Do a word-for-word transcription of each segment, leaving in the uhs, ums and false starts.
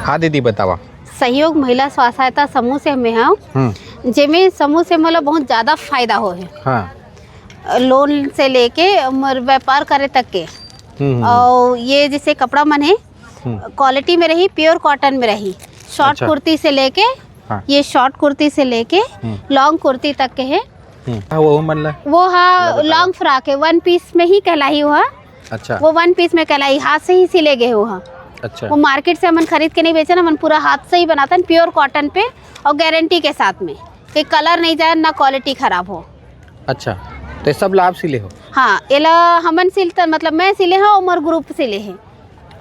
हाँ दीदी, बतावा। सहयोग महिला स्व सहायता समूह से मैं हूँ, हम्म। जेमे समूह से मोला बहुत ज्यादा फायदा हो है। हाँ। लोन से लेके मोर व्यापार करे तक के। हम्म, हम्म। और ये जैसे कपड़ा मन है, हम्म। क्वालिटी में रही, प्योर कॉटन में रही। शॉर्ट अच्छा। कुर्ती से लेके, हाँ। ये शॉर्ट कुर्ती से लेके हम्म। लॉन्ग कुर्ती तक के है। हम्म। हाँ, वो मन ला वो हा लगा बताओ। लॉन्ग फ्रॉक है, वन पीस में ही कहलाही वो हा। अच्छा। वो वन पीस में कहलाई, हाथ से ही सिले गए वो हा। अच्छा। वो मार्केट से हमन खरीद के नहीं बेचन, हमन पूरा हाथ से ही बनातन, प्योर कॉटन पे, और गारंटी के साथ में, कि कलर नहीं जाए, ना क्वालिटी खराब हो। अच्छा, तो ये सब ला आप सिले हो? हाँ, एला हमन सिलतन, मतलब मैं सिले हूँ और मोर ग्रुप सिले है।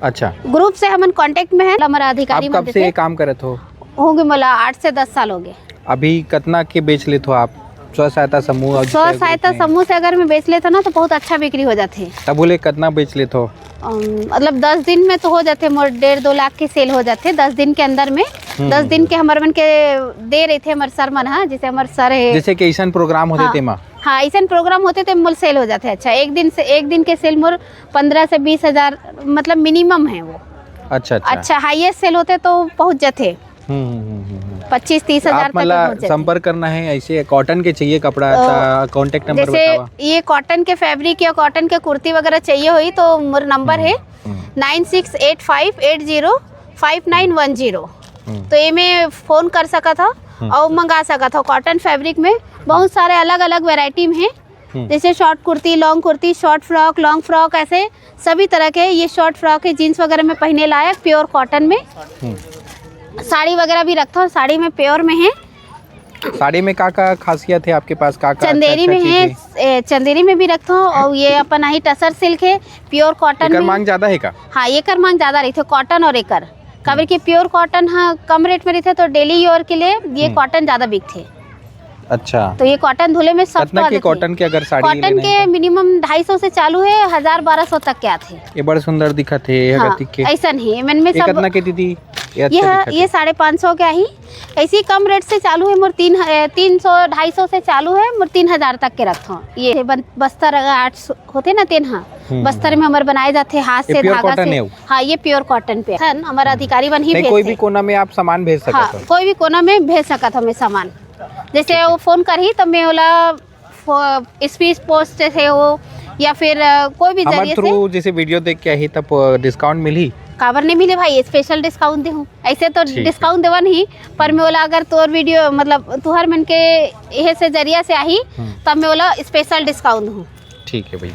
अच्छा। ग्रुप से हमन कॉन्टेक्ट में है, हमारा अधिकारी आप मन कब से देथे। ये काम करत हो? होंगे मोला आठ से दस साल हो गए। अभी कतना के बेच लेत हो आप? स्व सहायता समूह और स्व दूसरे सहायता ग्रुप में? समूह से अगर मैं बेच लेता ना, तो बहुत अच्छा बिक्री हो जाते। तब बोले कतना बेच लेत हो? अम, मतलब दस दिन में तो हो जाते, मोर डेढ़ दो लाख के सेल हो जाते दस दिन के अंदर में। हम्म, दस हम्म, दिन हम्म। के हमर मन के दे रहे थे हमर सर मन, हाँ, जैसे हमर सर है। जैसे कि ऐसन प्रोग्राम होते हाँ। तेमा? हाँ, ऐसन प्रोग्राम होते ते मोर सेल हो जाते। अच्छा, एक दिन से, एक दिन के सेल मोर पन्द्रह से बीस हजार, मतलब मिनिमम है वो। अच्छा, अच्छा। अच्छा, हाईएस्ट सेल होते तो पहुँच जाते। हम्म, हम्म, हम्म, हम्म, हम्म। पच्चीस तीस हजार आप तक मन ला पहुँच जाते। संपर्क करना है, ऐसे कॉटन के चाहिए कपड़ा, अ, तो कॉन्टैक्ट नंबर जैसे बतावा। ये कॉटन के फैब्रिक या कॉटन के कुर्ती वगैरह चाहिए होई तो मोर नंबर हम्म, है हम्म। Nine six eight five eight zero five nine one zero. हम्म। तो ये में फोन कर सकत हो हम्म। और मंगा सकत हो। कॉटन फैब्रिक में बहुत सारे अलग-अलग वैरायटी में है, हम्म। जैसे short kurti, long kurti, short frock, long frock, ऐसे सभी तरह के। ये शॉर्ट फ्रॉक है, जीन्स वगैरह में पहने लायक, प्योर कॉटन में। हम्म। साड़ी वगैरह भी रखता हूँ, साड़ी में प्योर में है। साड़ी में का का खासियत है आपके पास, का का अच्छा चंदेरी अच्छा में चीज है, है? ए, चंदेरी में भी रखता हूँ, और ये अपन आही टसर सिल्क है, प्योर कॉटन एकर में। मांग ज्यादा है का? हाँ, एकर मांग ज्यादा रही थे, कॉटन और एकर। काबर के प्योर कॉटन हा कम रेट में रहिथे, तो डेली यूज के लिए ये हम्म। कॉटन ज्यादा बिकथे। अच्छा। तो ये कॉटन धुले में सॉफ्ट कितना हो के जाथे। कॉटन के अगर साड़ी कॉटन लेना के है तो? मिनिमम ढाई सौ से चालू है, हजार बारह सौ तक के आथे। ये बड़ सुंदर दिखत हे, ये हाँ, गतिक के। ऐसन ही, एमन में ये सब कितना के दीदी? ये अच्छा ये है, दिखत ये हे। साढ़े पाँच सौ के आही। ऐसे ही कम रेट से चालू है मोर तीन ह-, ए, तीन सौ, ढाई सौ से चालू है, मोर तीन हजार तक के रखथों। ये बन-, बस्तर आठ सौ होथे ना, तेन हा। हम्म, बस्तर हम्म। में हमर बनाए जाथे हाथ ये से pure धागा cotton से। है वो? हाँ, ये प्योर कॉटन पे है, हमर अधिकारी मन ही नहीं, कोई भी भेजथे। कोना में आप सामान भेज सकत हाँ, हो। कोई भी कोना में भेज सकत हमें सामान। जैसे ठीक है। वो फोन करही, तो मैं ओला फो-, स्पीड पोस्ट से हो या फिर, अ, कोई भी हमारे जरिए से। Through जैसे वीडियो देख के आही, तब, अ, डिस्काउंट मिलही? काबर नहीं मिले भाई, स्पेशल डिस्काउंट दे हूँ। ऐसे तो ठीक है। डिस्काउंट देवा नहीं, पर मैं बोला अगर तोर वीडियो, मतलब तुहर मन के यह से जरिया से आही, हम्म। तब मैं बोला स्पेशल डिस्काउंट हूँ। ठीक है भाई,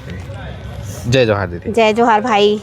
जय जोहार दीदी। जय जोहार भाई।